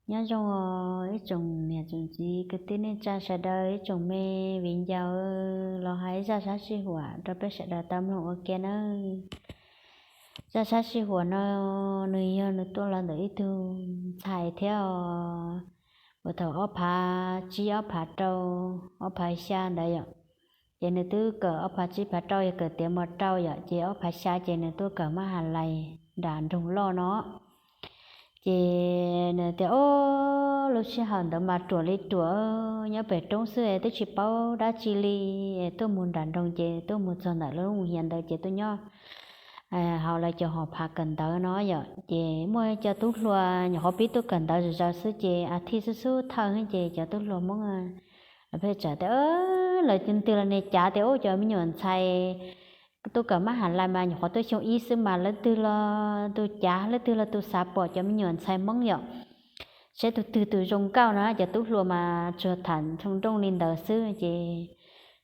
Nyob zoo ib tsoom niam tsoom txiv kwv tij neej tsa sawv daws, ib tsoom me viv ncaus los hais zaj sab sij huam rau peb sawv daws tau mloog ua ke nawb. Zaj sab sij huam no nws yog nws tuaj los ntawm ib tug ntxhais thiab os, uas thaum ob phav tsib ob phav rau, ob phav xya ntawd yom. Ces nws twb kawm ob phav tsib phav rau yog kawm tiav mos rau yom, ces ob phav xya ces nws tuaj kawm mab has lais nram nroog loj no. Ces nws tias, o, lub sij hawm ntawd mas ruam li ruam, nyob pem roob xwb twb tsis paub dab tsi li. Tuaj mus nram nroog ces tuaj mus txog ntawm lub mus hiav ntawd ces tuaj nyob hauv lawv cov hom phav kawm ntawv no yom. Ces muaj cov tub hluas nyuam qhuav pib tuaj kawm ntawv zom zaws xwb ces a thiv xub xub thawj ces cov tub hluas Hmoob pheej txawm tias, lawv twg los niag cav tias, ub, cov me nyuam ntxhais tuaj kawm mab has lais mas nyuam qhuav tuaj xyoo ib xwb mas lawv twg los tus cav, lawv twg los tus xav pom cov me nyuam ntxhais Hmoob yom, saib tus twg tus zoo nkauj no. Cov tub hluas mas tsuas tham nroo nrooj li ntawd xwb ces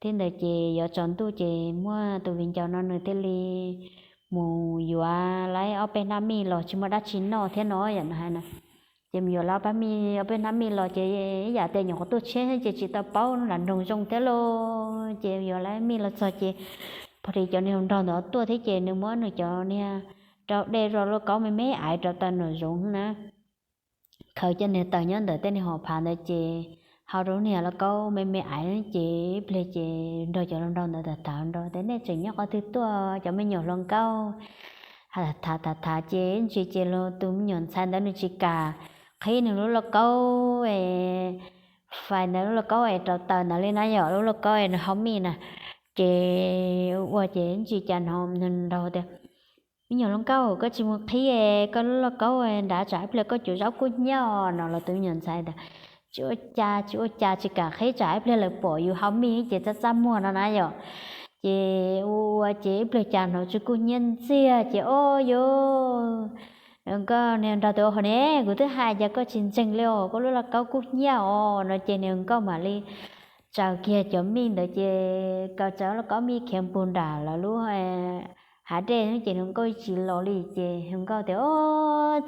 thiab ntawd ces yuav tsaus ntuj ces muaj tus viv ncaus no nws thiaj li mus yuav lawv ob peb hnab mij los tsis muaj dab tsi noj thiab no yom. Ces mus yuav lawv ob peb hnab mij los ces ib yam tias nyuam qhuav tuaj tshiab ces tsis tau paub nram nroog zoo thiab lauj. Ces yuav lawv mij los txog ces pom li cov niag hluas nraug ntawd tuaj thiab ces nws muab nws cov niag rau dej rau lauj kaub me me aiv rau taws nram zoov na, khaws cov niag taws nyob ntawm tej niag hom phav ntawd ces hau rau niag lauj kaub me me aiv ces ib pliag ces nrog cov hluas nraug ntawd tham tham nrog tias, nej tseem nyob qhov twg tuaj cov me nyuam hluas nkauj? Tham tham tham ces ib ntsis ces los tus me nyuam ntxhais ntawd nws tsis kam qhib nws lub lauj kaub fais ntawd, lub lauj kaub es rau taws ntawd li na yom, lub lauj kaub es nws hau mij na. Ces ua ces ib ntsis cas hnov nws nrog tias, me nyuam hluas nkauj, koj tsis mus qhib koj lub lauj kaub nrad tsam ib pliag koj cuv zaub kub hnyiab no los tus me nyuam ntxhais tias, tsis ua cas tsis ua cas, tsis kam qhib tsam ib pliag lawv pom yus hau mij ces txaj txaj muag no na yom. Ces ua ua ces ib pliag cas hnov tsis kub hnyiab ntxiag ces, o, yus nkauj nrog tias, hov ne, kuv twb hais cas koj tsis ntseeg li os, koj lub lauj kaub kub hnyiab os no ces nws nkauj mam li tsaws kiag cov mij ntawd ces kaw tsaws lub lauj kaub mij khiav puag nram lawv lub hav dej ces nws nkauj tsis los li ces nws nkauj tias, o,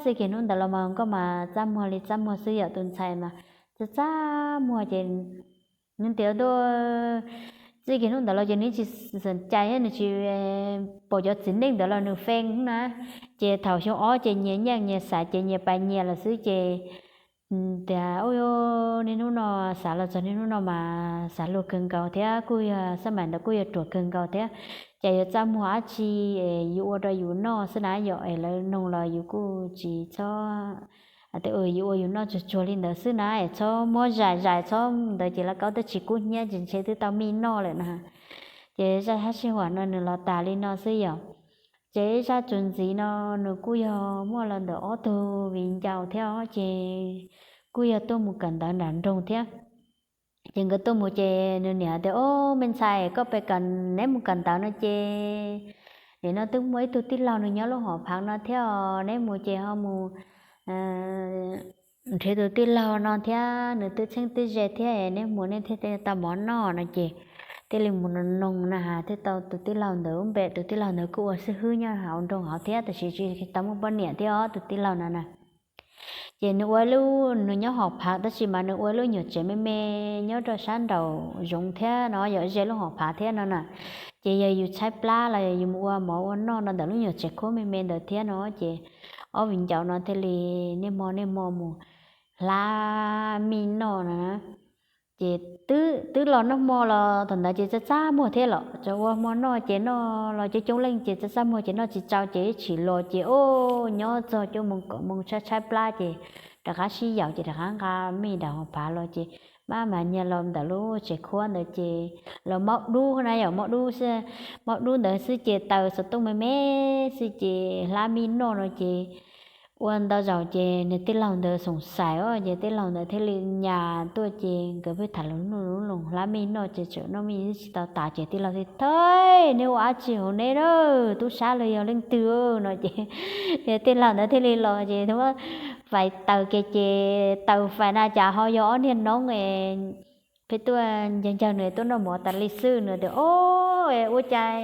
txij kiag hnub ntawd los mas nkauj mas txaj muag li txaj muag xwb yom, tus ntxhais mas txaj txaj muag ces nws tias, txij kiag hnub ntawd los ces nws tsis xam cai, nws tsis pom cov txiv neej ntawd los nws fee na. Ces thaum xyoo ob ces nyias nyiaj nyias xaiv ces nyias pais nyias lawm xwb ces tias, u, niaj hnub no xav los txog niaj hnub no mas xav luag kawg nkaus thiab kuj yog xab maim ntawd kuj yog ruam kawg nkaus thiab, ces yuav txaj muag dab tsi es yus ua rau yus noj xwb na yom, es lawv noog los yus kuj tsis txhob tias yus ua yus noj tsuag tsuag li ntawd xwb na, es txhob muab zais zais txhob ntawd ces lauj kaub twb tsis kub hnyiab ces ntshe twb tau mij noj lawm na. Ces zaj sab sij huam no nws los tas li no xwb yom. Ces zaj txuas ntxiv no nws kuj yog muaj los ntawm ob tug viv ncaus thiab os, ces kuj yog tuaj mus kawm ntawv nram nroog thiab. Ces nkawd tuaj mus ces nws niam tias, o, me ntxhais, koj pem kawm, neb mus kawm ntawv no ces nim no twb muaj ib tug tij laug nws nyob lub hom phav no thiab os, neb mus ces ho mus nrhiav tus tij laug no thiab, nws twb txheeb twb ze thiab, neb mus nej thiaj tau mov noj no ces thiaj li mus noog na has thiaj tau tus tij laug ntawd lub npe. Tus tij laug ntawd kuj ua xib hwb nyob hauv nroog hauv thiab tab sis tsis tau muaj poj niam thiab os tus tij laug no na. Ces nws ua lub, nws nyob hauv phav tab sis mas nws ua lub nyuam tsev me me nyob rau sab nraum zoov thiab no, yog ze lub hauv phav thiab no na. Ces yog yus tshaib plab los yus mus ua mov ua noj no ntawm lub nyuam tsev khuab me me ntawd thiab no ces ob viv ncaus no thiaj li niaj hmo niaj hmo mus hlab mij noj no na. Ces twb los noj hmo los thaum ntawd ces txaj txaj muag thiab los tsuas ua hmo noj ces noj los coob coob leej ces txaj txaj muag ces noj tsis tsau ces ib tshim los ces o, nyob txog cuaj moos kaum moos tshaib tshaib plab ces rov qab sib yaum ces rov qab nqa mij nram hauv phav los ces maj mam nyiag los ntawm lub tsev khuab ntawd ces los maub dub na yom, maub dub xwb, maub dub ntawd xwb ces taws xov tooj me me xwb ces hlab mij noj no ces ua ntau zaus ces nws tij laug ntawd xoom xais os ces tij laug ntawd thiaj li nyas tuaj ces nkawd pheej tham lus nug lus loos hlab mij noj ces tseem noj mij tsis tau tas ces tij laug thiaj, thawj, neb ua dab tsi hauv neb na, tub sab los yog leej twg no ces tij laug ntawd thiaj li los ces fais taws kiag ces taws fais na cas ho yog ob niag noob pheej tuaj ncawg ncawg nws tuaj noj mov tas li xwb. Nws tias, o, ua cas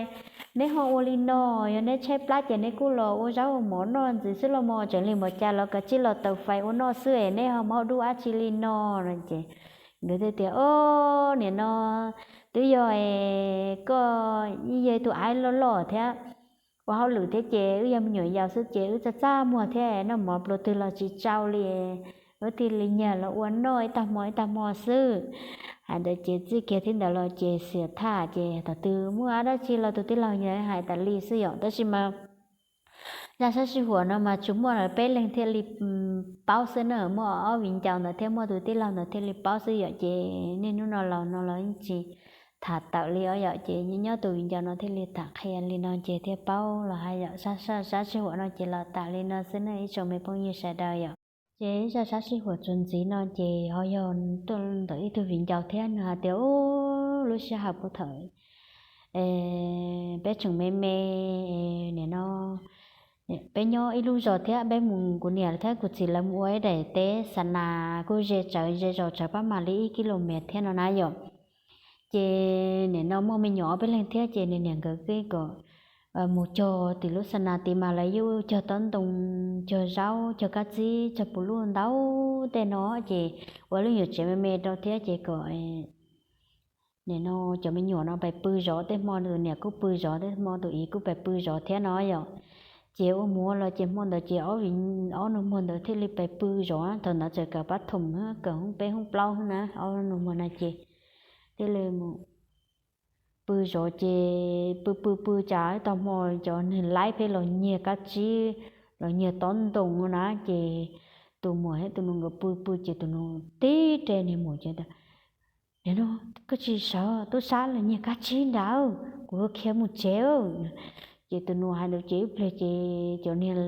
neb ho ua li no, yog neb tshaib plab ces neb kuj los ua zaub ua mov noj ntxiv xwb los mas, tseem li npaum cas los kav tsij los taws fais ua noj xwb es neb ho mob dub dab tsi li no no ces nkawd thiaj tias, Au, nim no twb yog koj yog tus aib loj loj thiab ua hauj lwm thiab ces wb yog me nyuam yaus xwb ces wb txaj txaj muag thiab noj mov pluas twg los tsis tsau li, wb thiaj li nyiag los ua noj ib tag hmo ib tag hmo xwb. Hais ntawd ces txij kiag thiab ntawd los ces xiam thaj ces thaum twg muaj dab tsi los tus tij laug hais tas li xwb yom. Tab sis mas zaj sab sij huam no mas tsuas muaj peb leeg thiaj li paub xwb na, muaj ob viv ncaus ntawd thiab muaj tus tij laug ntawd thiaj li paub xwb yom. Ces niaj hnub no los no los yeej tsis tham tawm li os yom, ces nyob tus viv ncaus no thiaj li tham qhia li no ces thiaj paub los hais yom. Sab sij huam no ces los tas li no xwb ne ib tsoom me phooj ywg sawv daws yom. Ces zaj sab sij huam txuas ntxiv no ces ho yog tuaj ntawm ib tug viv ncaus thiab nws hais tias, Ub, lub sij hawm puag thaum peb tseem me me, nim no peb nyob ib lub zos thiab peb mus, kuv niam thiab kuv txiv lawv mus ua ib daim teb xa nas kuj ze tsawv ze zos tsawv pab mam li ib kis lus mev thiab no na yom. Ces nim no muaj me nyuam ob peb leeg thiab ces nws niam nkawd kuj kom mus cog tim lub xa nas tid mas lawv yuav cog tob ntoo, cog zaub, cog kab tsib, cog puv luj ntau tej no ces ua lub nyuam tsev me me rau thiab ces kom nim no cov me nyuam no pais pw zov, tej hmo tus niam kuj pw zov, tej hmo tus txiv kuj pais pw zov thiab no yom. Ces ua mus ua los ces hmo ntawd ces ob nus muag ntawd thiaj li pais pw zov, thaum ntawd txawm kawm pab thoom, kawm hoob peb hoob plaub na, ob nus muag na ces thiaj li mus pw zov ces pw pw pw cas tau hmo cov niag laib pheej los nyiag kab tsib, los nyiag tob ntoo na ces tus muam thiab tus nus nkawd pw pw ces tus nus tib re niag muam ces tias, Nim no koj tsis sawv, tub sab los nyiag kab tsib nrad, kuv yuav khiav mus tsev. Ces tus nus hais ntawd ces ib pliag ces cov niag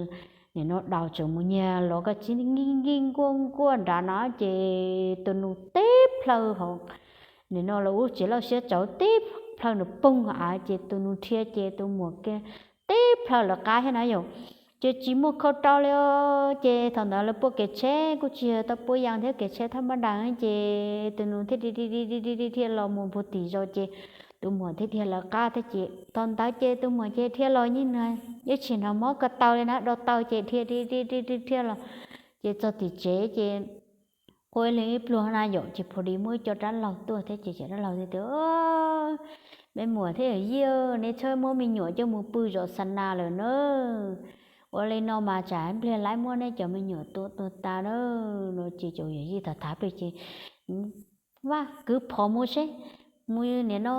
nim no daus tseem mus nyiag los kab tsib nkij nkij nkuaj nkuaj nrad na ces tus nus tib plhaw hauv, nim no lawv ub tsev laj siab tsawv tib plhaw nws poog av ces tus nus dhia ces tus muam kiag tib plhaw lawv qab thiab na yom. Ces tsis muaj khau rau li os. Ces thaum ntawd lawv pua kev tsheb kuj tsis yog tau pua yas thiab, kev tsheb thaj mab das ces tus nus thiaj li dhia los mus puag tim zos ces tus muam thiaj dhia lawv qab thiab ces thaum ntawd ces tus muam ces dhia los yeej, yeej tsis hnov mob ko taw li na, do taw ces dhia dhia dhia dhia dhia los ces txog tim tsev ces qua ib leeg ib pluag na yom, ces phu di muaj ib co dab laug tuaj thiab ces cov dab laug thiaj tias, Me muam thiab yawm yij, neb txhob muab me nyuam coj mus pw zov xa nas lawm na. Ua li no mas tsam ib pliag laib muab neb cov me nyuam tua tuag tas na. No ces cov yawm yij tham tham plig ces, Vaj, kwv phom mus seb, mus nim no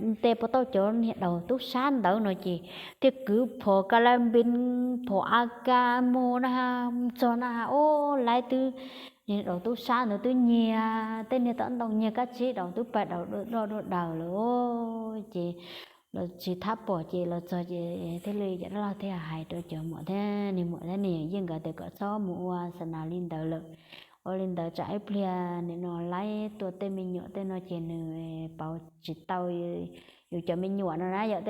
ntes puas tau cov niag daus tub sab ntawd no ces thiaj kwv phom ka la npis, phom a ka mus na, txog na, ub, laib twb, niag daus tub sab ntawd twb nyiag tej niag tob ntoo nyiag kab tsib daus twb pais daus dua dua daws lawm. Ces los tsis thab pom ces los txog ces thiaj li cov dab laug thiaj hais rau cov muam thiab niag muam thiab niag yawm yij nkawd tias kom txhob mus ua xa nas li ntawd lawm. Ua li ntawd tsam ib pliag nim no laib tua tej me nyuam tej no ces nws pauv tsis tau yus cov me nyuam no na yom.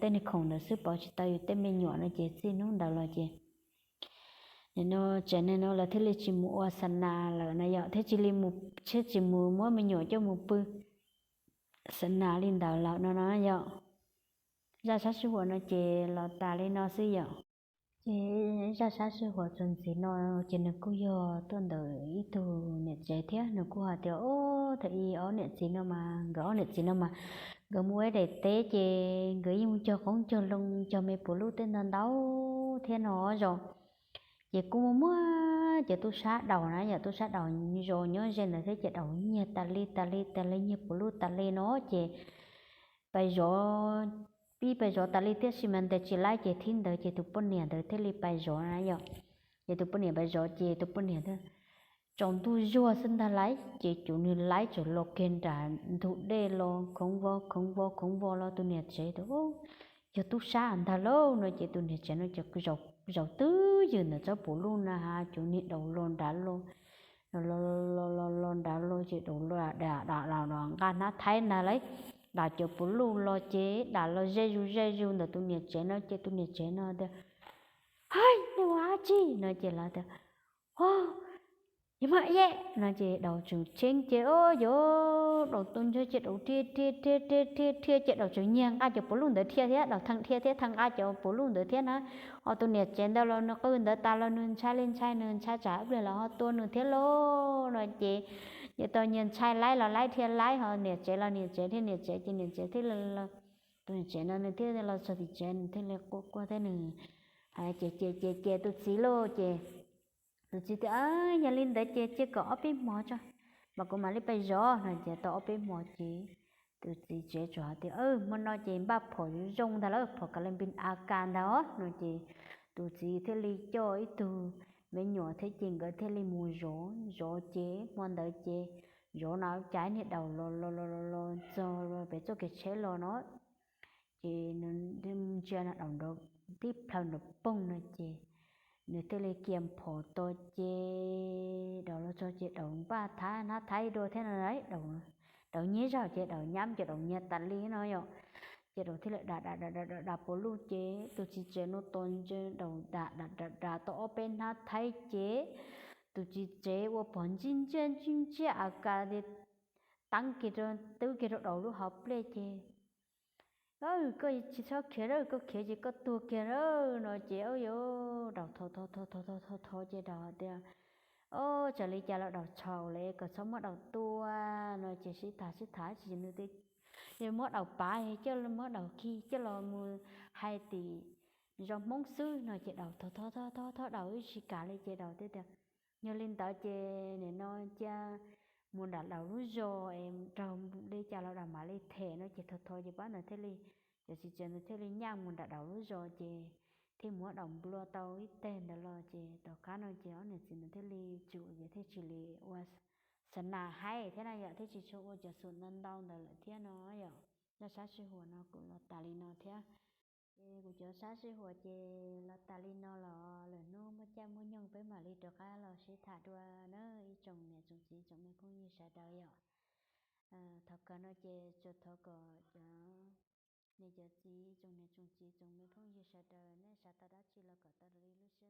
Tej niag khoom ntawd xwb pauv tsis tau yus tej me nyuam no ces txij hnub ntawd los ces nim no tsev neeg no lawv thiaj li tsis mus ua xa nas lawm na yom, thiaj tsis li mus, thiaj tsis mus muab me nyuam coj mus pw xa nas li ntawd lawm no na yom. Zaj sab sij huam no ces los tas li no xwb yom. Ces zaj sab sij huam txuas ntxiv no ces nws kuj yog tuaj ntawm ib tug niam tsev thiab nws kuj hais tias, Ob, thaum ub ob niam txiv no mas, nkawd ob niam txiv no mas nkawd mus ua ib daim teb ces nkawd yeej mus cog qoob cog loo cog me puv luj tej ntau ntau thiab no zos. Ces kuj muaj muaj cov tub sab daus na yom, tub sab daus zos nyob ze ntawd thiab ces daus nyiag tas li tas li tas li nyiag puv luj tas li no ces pais zov, pib pais zov tas li tiam sis mas ntes tsis laib ces thib ntawd ces tus poj niam ntawd thiaj li pais zov na yom. Ces tus poj niam pais zov ces tus poj niam thiaj, tsaus ntuj zuag xwb ntag lauj ces cov niag laib txawm los kiag nram ntug dej los khoov vos khoov vos khoov vos los tus niam tsev tias, Yog tub sab ntag lauj no ces tus niam tsev no ces zaum twb ywm ntawm tsob puv luj na has cov niag daus los nrad los, los los los nrad los ces daus los dam dam dam nqa hnab thaib ntag lauj, dam cov puv luj los ces dam los ze zus ze zus ntawm tus niam tsev no ces tus niam tsev no tias, Hais, nej ua dab tsi no ces lawv tias, Yog maj ieb no ces daus tseem tsheeb ces, O, yog Daum tus ntsuag ces daum dhia dhia dhia dhia dhia dhia ces daum tseem nyiag nqa cov puav luj ntawd dhia thiab, daum theej dhia thiab theej nqa cov puav luj ntawd thiab na. Ho tus niam tsev ntawd los nws qw ntawd tas los nws ntshai li ntshai, nws ntshai tsam ib pliag los ho tua nws thiab lauj no ces, ces tau nyiag ntshai laib los laib dhia laib, ho niam tsev los niam tsev dhia niam tsev ces niam tsev thiaj li, tus niam tsev no nws thiaj los txog tim tsev nws thiaj li quaj quaj thiab nws ces ces ces ces tus txiv lauj ces tus txiv tias, Yog li ntawd ces cia kom ob peb hmo tso, mas kuv mam li pais zov no ces tau ob peb hmo ces tus txiv tsev tsuas hais tias, Hmo no ces npaj phom zoo ntag lawm, phom ka le npin a ka ntag os no ces tus txiv thiaj li coj ib tug me nyuam thiab ces nkawd thiaj li mus zov zov ces hmo ntawd ces zov no cas niag daum los los los los txog pem txoj kev tsheb los no ces nws ntsia no daum nrov tib plhaw nrov poog no ces nws thiaj li kiag phom to ces daum los txog ces daum npaj thaib hnab thaib dua thiab no, daum nyiag zaug ces daum nyab ces daum nyiag tas li no yom. Ces daum thiaj li dam dam dam dam dam puav luj ces tus txiv tsev no tos ntsia daum dam dam dam dam tau ob peb hnab thaib ces tus txiv tsev ua pom ntsij ntsiaj ntsij ntsiaj a kas teeb kiag rau, twb kiag rau daum lub hauv pliaj ces, Koj tsis txhob khiav lawm, koj khiav ces koj tuag kiag lawm no ces, o, yuav daum thov thov thov thov thov ces daum tias, O, tsam li cas los daum txhaum li, kom txhob muab daum tua no ces sib tham sib tham tsis nws tias, Yog muab daum pav coj, muab daum khi coj los mus hais tim zos Hmoob xwb no ces daum thov thov thov thov daum wb tsis kam li ces daum thiaj tias, Yog li ntawd ces nim no cia mus nram daum lub zos es raug li cas los daum mam li them no ces thov thov ces pab ntawd thiaj li, cov txiv tsev ntawd thiaj li nyaj mus nram daum lub zos ces thiaj muab daum nplua tau ib teg ntawd los ces tom qab no ces ob niam txiv ntawd thiaj li tsum ces thiaj tsis li ua xa nas haib thiab na yom, thiaj tsis tshua ua cov xum ntau ntau ntawd lawm thiab no yom. Zaj sab sij huam no kuv los tas li no thiab. Ces kuv cov sab sij huam ces los tas li no los lwm hnub muaj caij muaj nyoog peb mam li rov qab los sib tham dua na ib tsoom niam tsoom txiv tsoom me phooj ywg sawv daws yom. Thaum kawg no ces tsuas thov kom cov niam cov txiv tsoom niam tsoom txiv tsoom me phooj ywg sawv daws nej xav tau dab tsi los kom tau li lub siab